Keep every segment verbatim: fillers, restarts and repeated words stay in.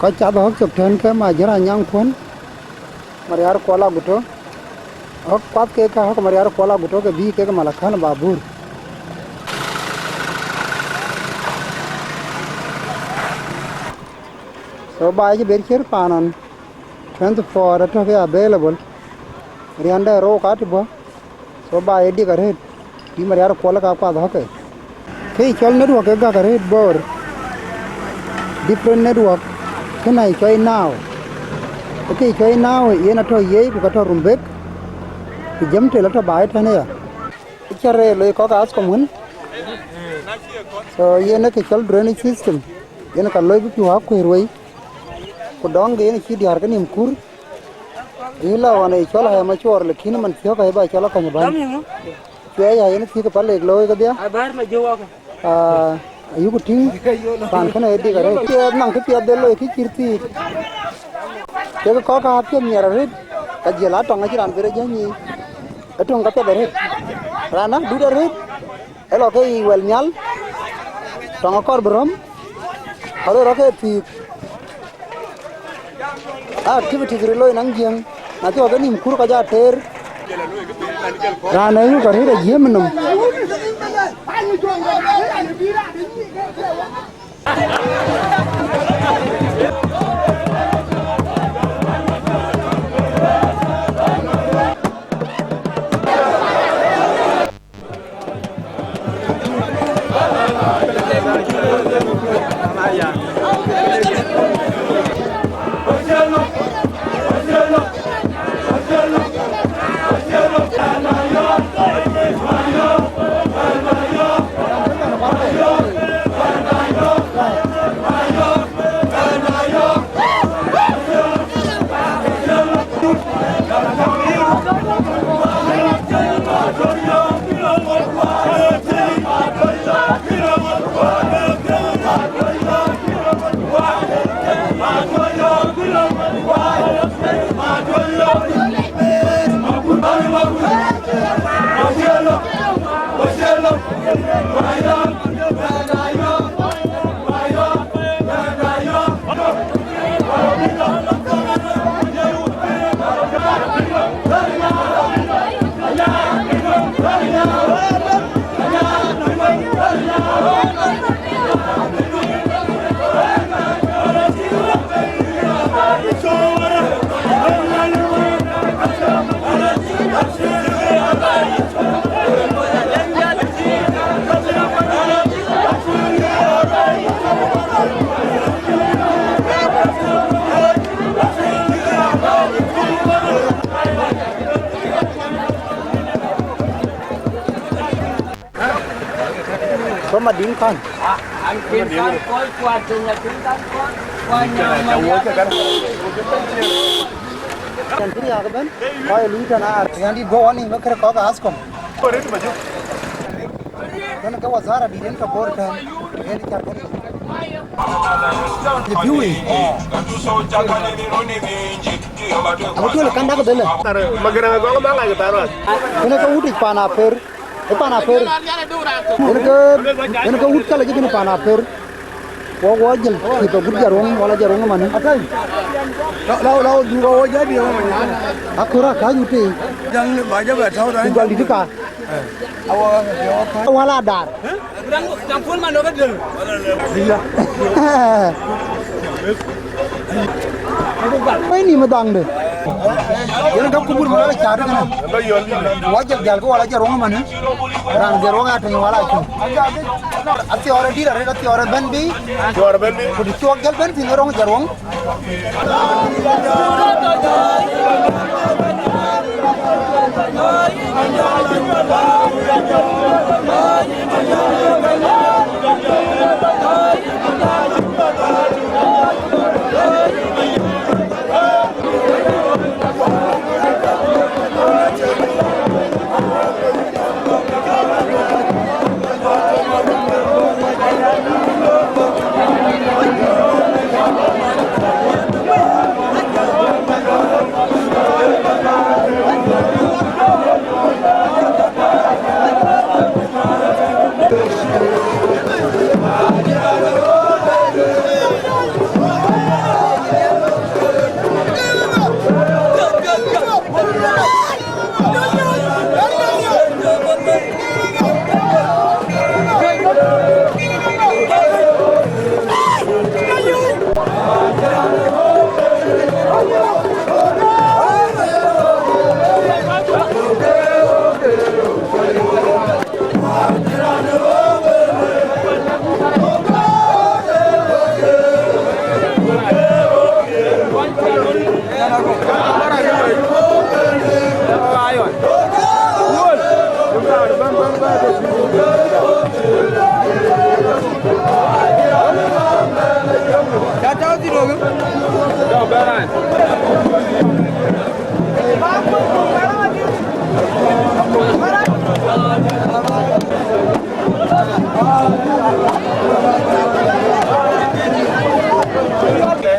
Kɔc cath ɣɔ̈k cök tɛ̈n ke Majër Anyaŋ Kuɔn, Mariar Kuɔl Aguto. Ɣɔ̈k kuath kek kä ɣɔ̈k Mariar Kuɔl Aguto ke bïï kek Malakal Babur. So ba cï ber ciër paan ɣɔn, twenty-four atɔ̈ ke available. Riɛnde rou ka tï bɔ̈. So ba ye dik arëët, bï Mariar Kuɔl ka kuath ɣɔ̈k ke. Kë cɔl network ke gäk arëët Bor. Different network, kënë cɔl Now. Kë cɔl Now yen atɔ̈ Yei ku ka tɔ̈ Rumbek, ku Jemtel atɔ̈ baai tɛ̈n aya. Cä rëër loi kɔ̈k Ascom wën. So yen ë kë cɔl drainage system, yen ka loi bï pïu akuëër wei, ku dɔŋ ke yen cï diäär ke nïïm kur. Yï la ɣɔn ë cɔl Ɣɛm Acuɔɔr, lakin man thiɔ̈k ë ba cɔl akɔny bäny. Cuɛɛc aa yen thiëk ë Palek looi kedhie. Aa, ayuku tïŋ, paan kënë ë dik arëët. Piɛth nɔŋ kë piɛth de loi kë cït thiic. Kek kɔ̈k aa piɛth nhiɛɛr arëët, ka jiël aa tɔŋ acï raan bï rɔt jäny yiic. Ë töŋ ka piɛth arëët. Raan aa dut arëët. Ë lɔ ke yiic wɛl nhial, tɔŋ akɔɔr bï röm, ka loi rɔt ke thiik. Activities röt looi naŋ Jiëŋ, na cï wɔ ke nïïm kur kɔc aa teer. Raan ë yök arëët ë Jiëëm nɔm. Ke Madiŋ Kan. An cïn kan kɔc kuat, piny acïn kan kɔc kuat, nyaŋ Madiŋ kan. Cän cï riääk ëbɛ̈n, kɔc ë luui tɛ̈n aa riɛ̈ndït guɔ wɔ nïïm ë kërë kɔ̈k ë Ascom. Kën ke wazara dït en ke Bor tɛ̈n, en cä kën. Ë piu yic. Abï tuöl ë kän dak ëbënë. Magërëŋ agɔŋ ë maŋ ŋac ë thaar wal. Kënë ke wut yic paan Aper. Ë paan Aper. Yen ke, yen ke wut cä lec kënë paan Aper. Wɔ, wɔ jël cï bɛ gut Jaruɔŋ, wala Jaruɔŋ ëmën. Akai. La, la, la, du ka wɔ jadi ëmën. Akor akac wut tei. Jang ba ja bɛ tau da. Ku gɔl dit ka. Awa, awa. Wala dar. Jang, jang pun man do ka dil. Iya. Wëi nïïm ë dhaŋde. Yen ka kubur bï lɔ caat kënë. Wɔ jël dhial ke wala Jaruɔŋ ëmën. Raan Jaruɔŋ aa tëny wala acïn. Athiɔɔr ë dït arëët, athiɔɔr ë bɛ̈n bï. Athiɔɔr ë bɛ̈n bï. Ku të cuɔk jël bɛ̈n thïn ë rɔŋ Jaruɔŋ.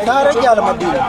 Tare jal Madina.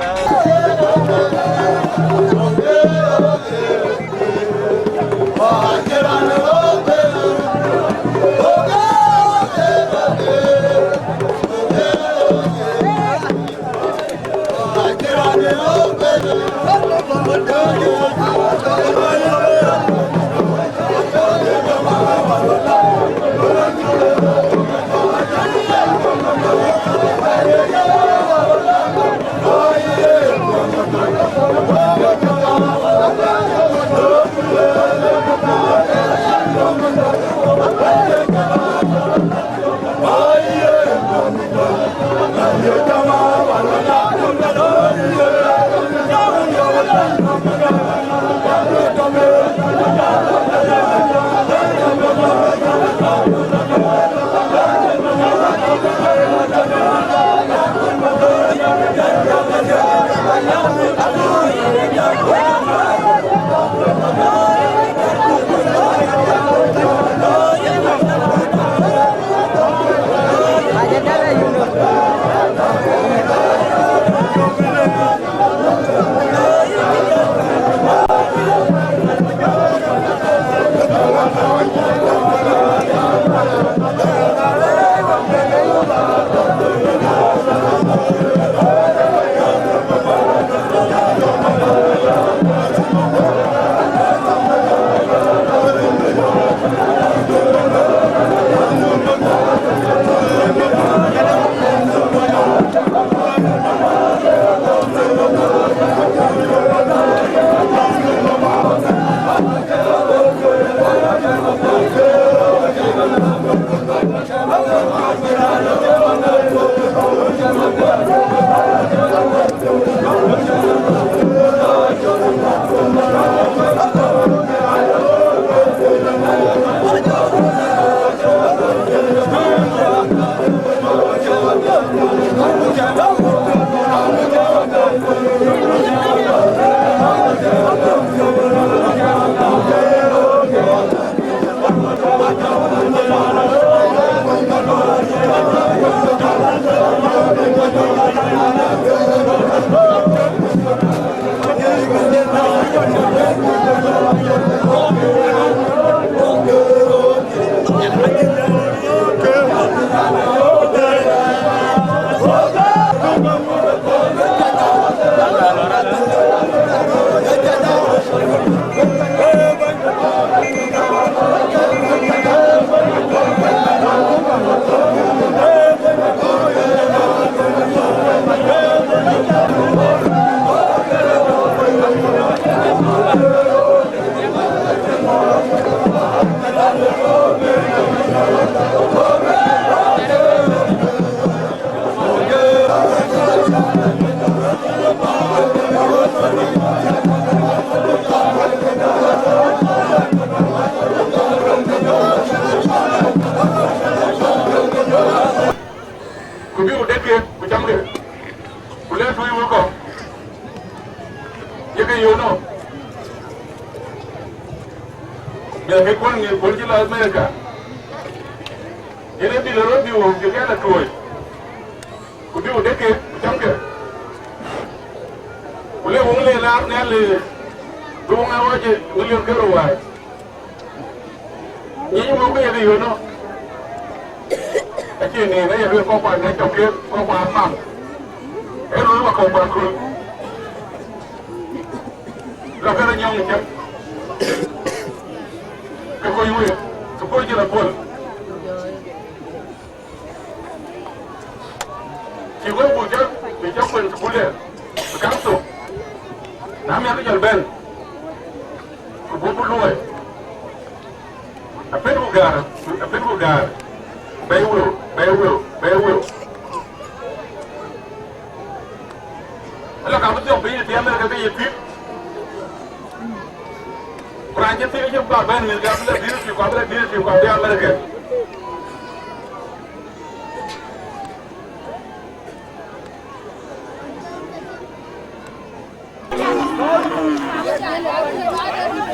Ku bï ku dek ke, ku camke, ku le tuuc wek kɔ̈k, ye ke yöök nɔm. Miɛt ke kuɔn ŋiɛc kuɔn cï lɔ America, yen ë bï lɔ rɔt bï wëu bï kɛn atuɔɔc, ku bï ku dek ke, ku camke. Ku le wëu le laar nhial le, bï wëu ŋa ɣɔɔc ë milion ke rou wääc. Nyic wëu ke ye ke yöök nɔm. Acïn nin aye lueel kɔc kuan ë cɔk ke kɔc kuan mam. Ee lueel wa kɔc kuan köl. Lɔ ke rɔt nyɔŋ ë cäk. Ke kɔc wëu, ke kɔc cï lɔ puɔl. Cï wek buk jɔt bï jɔ kuën thukul, bï kaŋ thok. Na miäk jɔl bɛ̈n, ku buk bï luɔi. Apɛ̈lku gäär, apɛ̈lku gäär. Bɛ̈i wëu, bɛ̈i wëu, bɛ̈i wëu. Ala ka bï thiɔ̈k piny ë tiɛɛm America ke ye pïk. Ku raan cï thïn cï kɔɔr bɛ̈n America, abï la dït pïk, ku abï la dït pïk, ku abï America.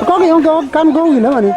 Kɔ̈k yɔ̈ŋ ke kan gɔ̈u yïn ëmënë.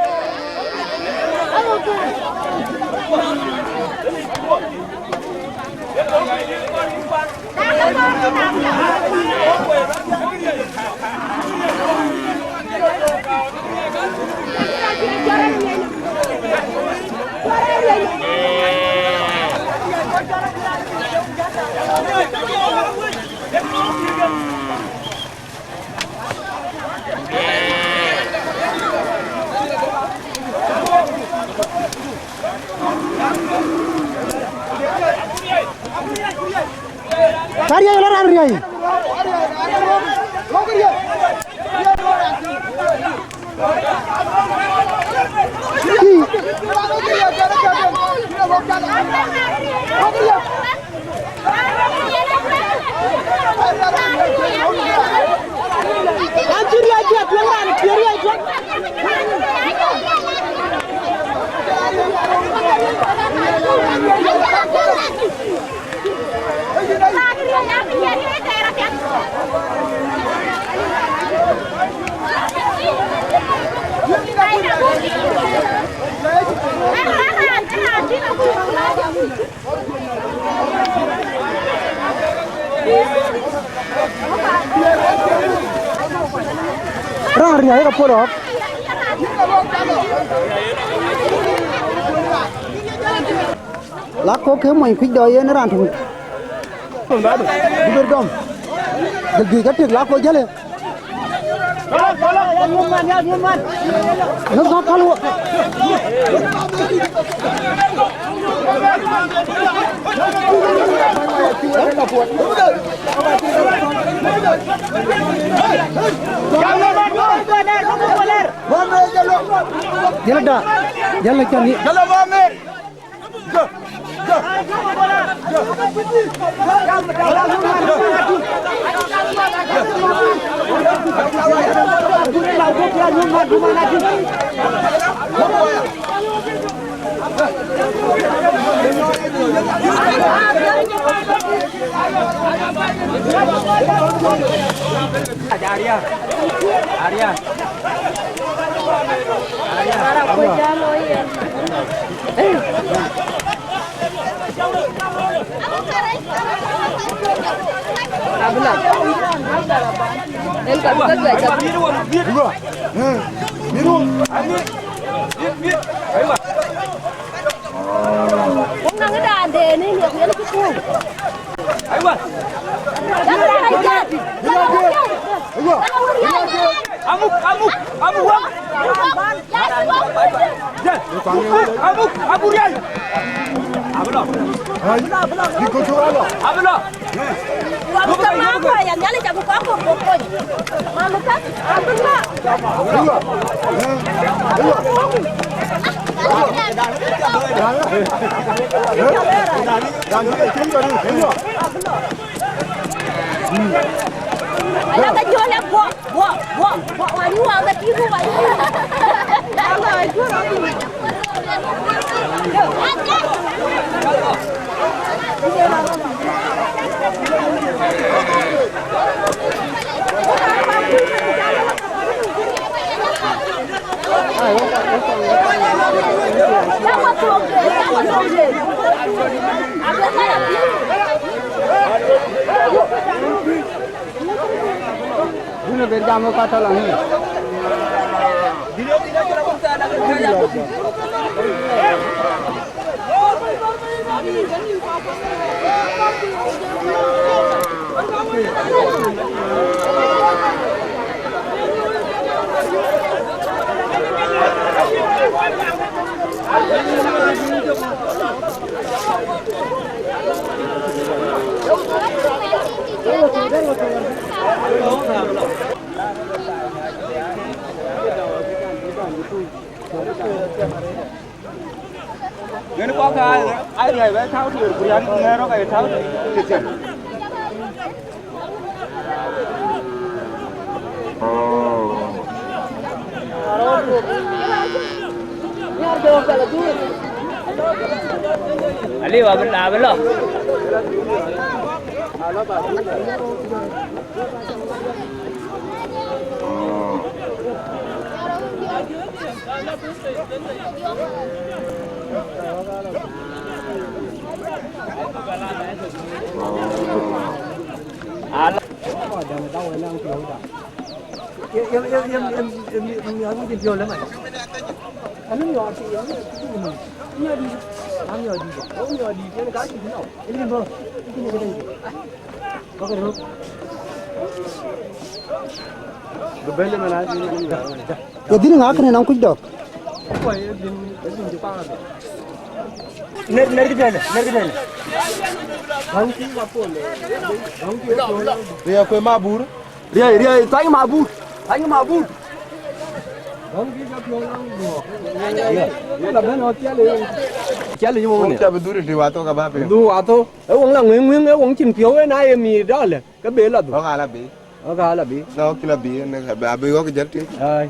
Ka riɛi la raan riɛi. Raan riäi ka puɔ̈l ɣɔ̈k. Lak kɔ̈k ke mony kuc dɔ yen raan tök. Duber dɔm. Gël juëc ka tek lak kɔ̈k jäl. Ŋäth ŋɔ̈k päl wok. Jälada, jälada cän ni. Aria. Aria. Aywa. Aywa. Amuk, amuk, amuk, wak. Jal. Amuk, amuk, riäi. Ablo. Ablo. Ablo. Ablo. Dun ë ben jam ë ka tɔ̈ lɔ ni. Yen kɔc aa riäi bɛ tääu tueer, ku riäi ŋɛ̈ɛ̈r rɔt ke ye tääu thïn. Aliu abï, abï lɔ. Ye dhil ŋa kënë nɔŋ kuc dɔ̈k? Ner, ner këtënë, ner këtënë. Riɛk kueer mabur. Riɛk, riɛk, thany mabur. Thany mabur. Riɛk, riɛk, la bɛ̈n ɣɔn thial, eh. Thial, eh, wok ne. Wok ca bï dhur ëtï wathok aba piny. Dhur wathok. Ee wok la ŋueŋ ŋueŋ, ee wok cïn piɔ̈u, ee na ye mïïr dɔlë, ke be la dhur. Wok ala bï. Wok ala bï. Na wok cï la bï, ne abï wok jäl tïŋ. Ai.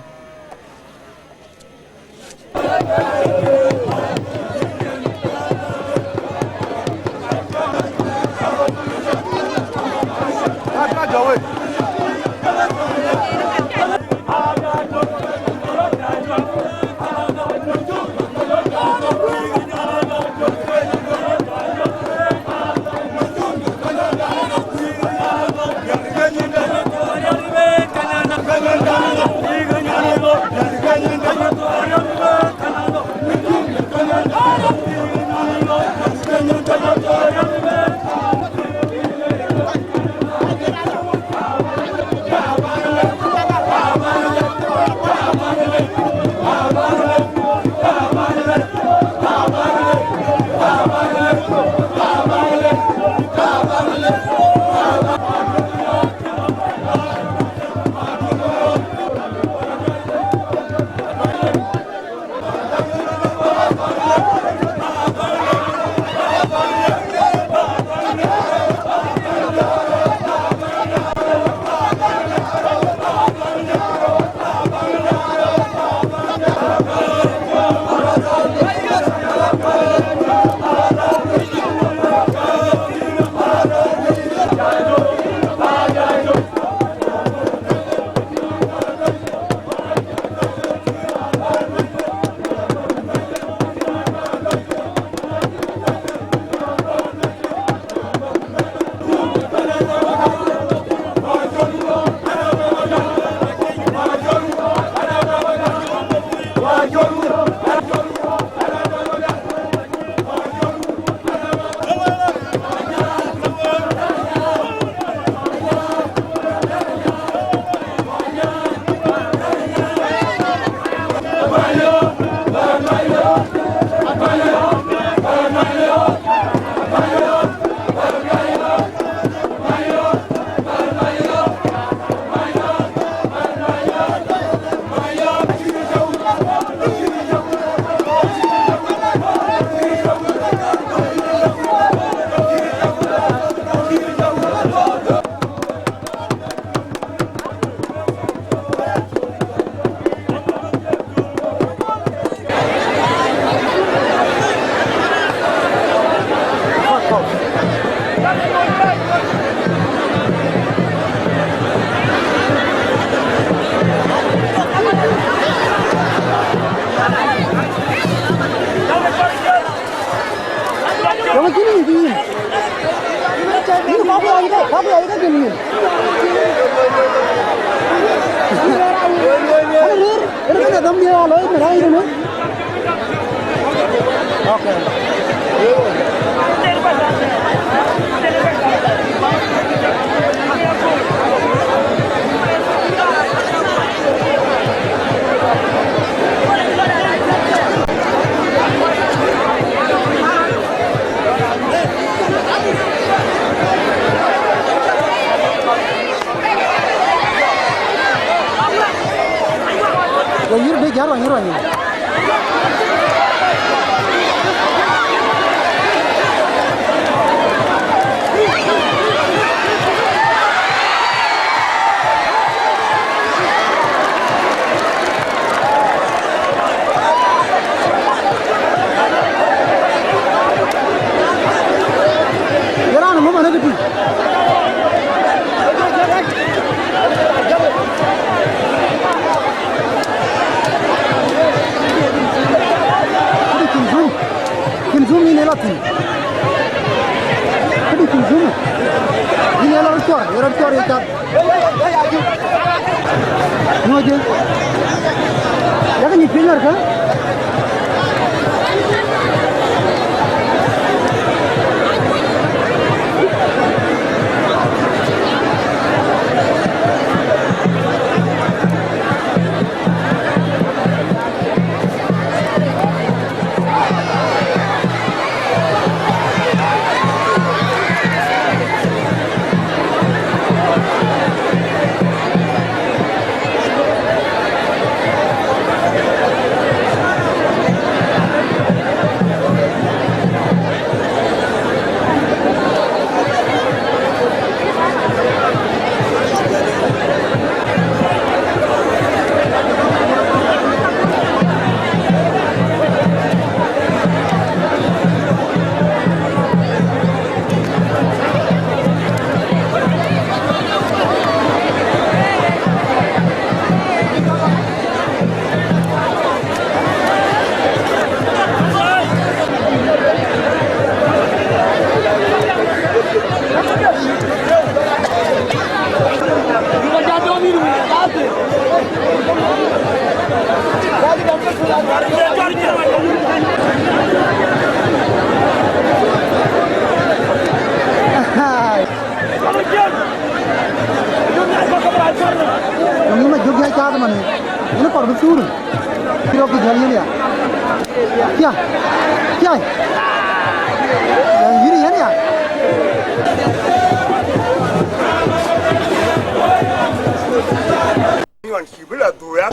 Yɔŋ cïn yï yïn. Yïn kɔk yɔŋ ke, kɔk yɔŋ ke gën yïn. Ënë rëër, ënë kënë dhɔ̈m diɛ̈ alooi mɛ̈t ayï tënë. Okay. Go yïr bï jäl ruany ruany. Ye raan ŋö man ë kë tïŋ? Këdï cïn dhum, cïn dhum yïn ë lɔ thïn. Këdï cïn dhum, yïn ë lɔ rɔt cuɔr, ë rɔt cuɔr ye cath. Ŋö jë? Yakë nyuc piny ɣärkë? Ɣɔn cï bï la dhuëëŋ.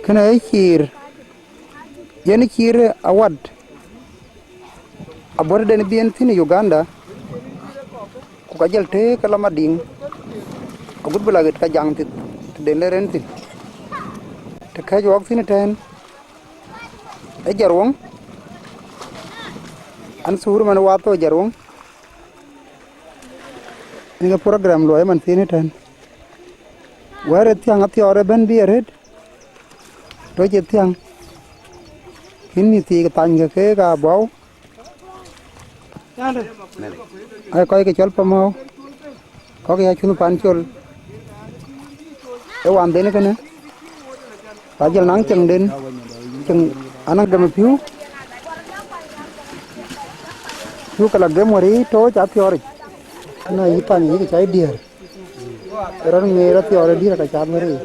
Kënë ë ciir, yen ciir awat, abuɔ̈tden bï en thïn ë Uganda, ku ka jël tëëk ke la Madiŋ, agut bï la ɣet ka jaŋ thith tëden le ren thïn. Të kɛ̈c wɔk thïn ëtɛ̈ɛ̈n, ë Jarwoŋ, an, thuur man wath thou Jarwoŋ, ë ke program luɔi man thïn ëtɛ̈ɛ̈n. Wɛ̈ɛ̈r ë thiäŋ athiɔɔr ëbɛ̈n bï arëët, tɔ̈ cï thiäŋ, kïn mïth thiik thany ke keek aa bɔ̈u, aa kɔc ke cɔl Pamɔ̈u, kɔ̈k ya cunh pan col, ë wanden kënë, ka jël naŋ ceŋden, ceŋ anaŋ gem ë pïu, pïu ke la gem wär yic tooc athiɔɔric, na yï pan yï ke cɔl diëër. Rɔt ŋeer athiɔɔr ë dït ka cath wär yic.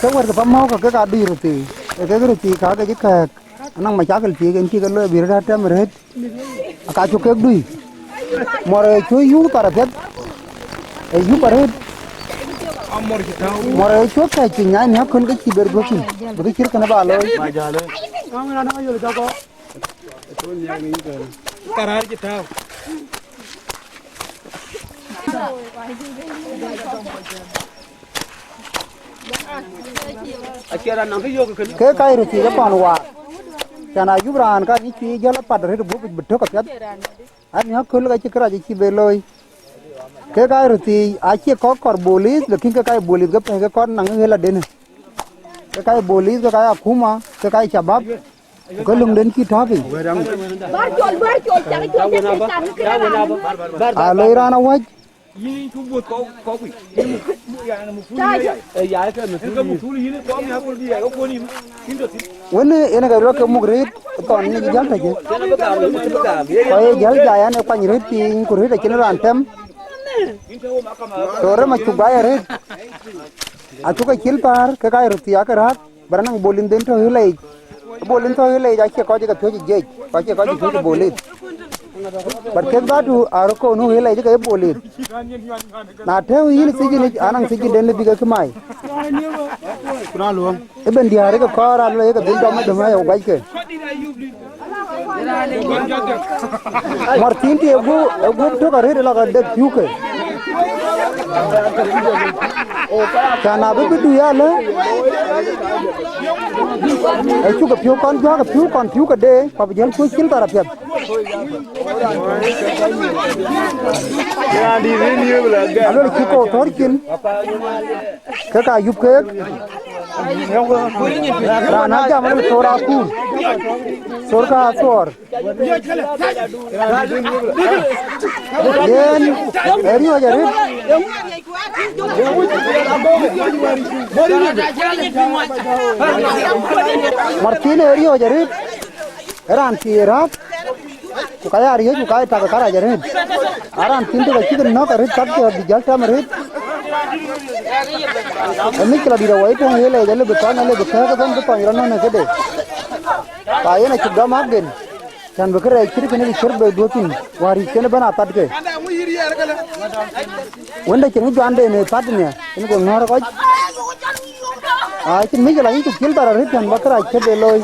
Ke wɛ̈t ke Pamɔ̈u ke kek aa dui röthii, ee kek röthii ka ke cï kɛ̈ɛ̈k, anɔŋ macakël thiëëk en cï ke looi bï röt aa tɛm röt, aka cuk kek dui. Mɔr ë cuk yup thar apiɛth, ë yup arëët. Mɔr ë cuk kɛ̈ɛ̈c piny, aa nhiäk kön ke cï ber guöp thïn, bï kë cït kënë ba looi. Karar cï tääu. Acie raan naŋ kë yök kënë. Ke kac röt thiëc akɔn waar, can ayup raan ka nyic cï jäl apat arëët guöp bï tök apiɛth. An, aköl ka cï kërac acï be looi. Ke kac röt thiëc acie kɔc kɔr bolith, lakin ke kac bolith ke pɛ̈i ke kɔn naŋ ë ɣël adënë. Ke kac bolith, ke kac akuma, ke kac cabap. Ku ke löŋden cï tääu piny. Bär col, bär col, cak col, cak col, cak col. Aa loi raan awäc. Yïn cuk buɔth kɔk, kɔk wïc. Yïn muk, muk, yani, muk tulu yïn. Ee, ya, ke muk tulu yïn. Muk tulu yïn, kɔk ni akul bi ya, ko ni. Yïn do tin. Wën yen ka rɔt ke muk rëët, thɔn ni jäl tëcë. Kɔc ye jäl jai an, ee kuany rëët piny, ku rëët acïn raan tɛm. Tɔ rem acuk ba ya rëët. Acuk acil päär, ke ka röt thiaak ke rääk. Bä naŋ bolin dhën tɔ̈ ɣël yic. Bolin tɔ̈ ɣël yic acie kɔc ke piööc ë jiëc, ku acie kɔc ke piööc ë bolith. But kek dhatu aa röt kɔn nu ɣël yic ke ye bolith. Na tëëu yïn thijin yic, anaŋ thijin den lëu bï ke kë mai. Ëbën diäär ke kɔɔr aa lɔ ye ke dhil dɔm ë döm aya ku guackë. Martin ti ë guöp, ë guöp tök arëët ë lɔ ke dek piu ke. Can abï bï dui alë, ë cuk ë piu kɔn juak ë piu kɔn piu ke de, ku abï jäl kuc cil thar apiɛth. Aluel cï kɔ̈u thɔ̈r cin. Ke ka yup keek. Raan aa jam aluel thor akuur. Thor ka athuɔɔr. Yen ë riɔ̈ɔ̈c arëët. Martin ë riɔ̈ɔ̈c arëët. Ë raan thii ë rääk, ku ka ya riëëc, ku ka ye tak ë karac arëët. Aa raan thïn tök acïk nɔ̈k arëët, tak cï bï jäl tɛm arëët. Ë mïc cï lɔ dït awɔ ë tueŋ ë lec, alë bï thɔny, alë bï kɛ̈ɛ̈k ëbën bï thɔny rɔt nɔn ë këde. Ka yen acïk dɔm agen, cän bï kërɛɛc cït kënë bï cïr bɛ duööth thïn, wäär yic kënë ëbën aa thatke. Wënde cïn juanden ë thatnia, yen ke ŋɔ̈ɔ̈r kɔc. Acïn mïc cï lɔ yic ku cil thar arëët cän bä kërac cït de looi.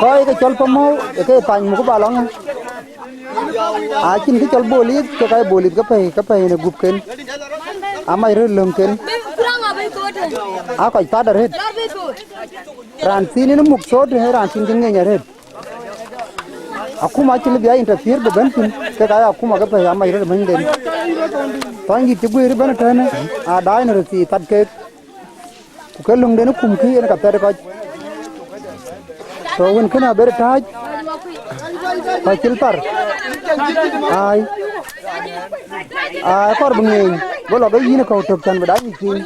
Kɔc ke cɔl Pamɔ̈u ë ke pany muk ba lɔŋë. Acïn kë cɔl bolith, ke ka ye bolith ke pɛ̈i, ke pɛ̈i në gupken. Amac röt löŋken. Aa kɔc that arëët. Raan thïn yen muk thot, raan thïn cï ŋeny arëët. Akuma acïn bï a interfere bï bɛ̈n thïn, ke ka ye akuma ke pɛ̈i amac röt ë bɛ̈nyden. Thɔnydït cï guëër ëbɛ̈n ëtënë, aa daai në röt thii that keek. Ku ke löŋden ë kumkï yen ka thɛt kɔc. So wën kënë aber tääc, kɔc cil thar. Ai. Ai, kɔr bï ŋeeny, go lɔ ke yïn ë kɔ̈u tök cän bï dac yic piny.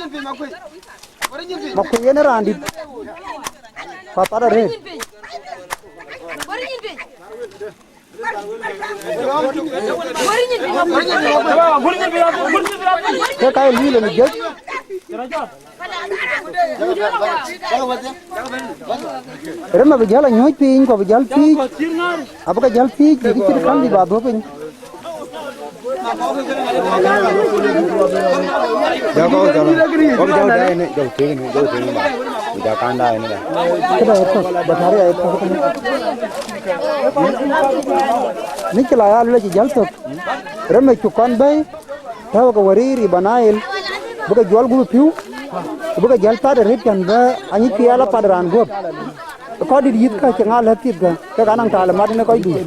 Makuei yen ë raandït, ku athat arëët. Ke ka ye lueel ënë jëc. Rem abï jäl anyuɔ̈c piny, ku abï jäl thiic, abï ke jäl thiic, bï kë cït käŋ dït ba dhuɔ̈k piny. Jɔl kɔ̈u jɔl, kɔ̈u jɔl daai ënë, jɔl thiëëk ënë, jɔl thiëëk ënë ba. Ku jɔl kaŋ daai ënë ba. Këda ë thök, bataria ë thök ënë. Mïc cï la ya luel acï jäl thök. Rem ë cuk kɔn bɛ̈i, tääu ke wäriir ë Banail, bï ke juɔl gup ë pïu, ku bï ke jäl that arëët cän bä anyïc pial apat raan guöp. Kɔc dït yïth kä cï ŋa lɛ̈k thith kä, kek anaŋ taalimat në kɔc dït.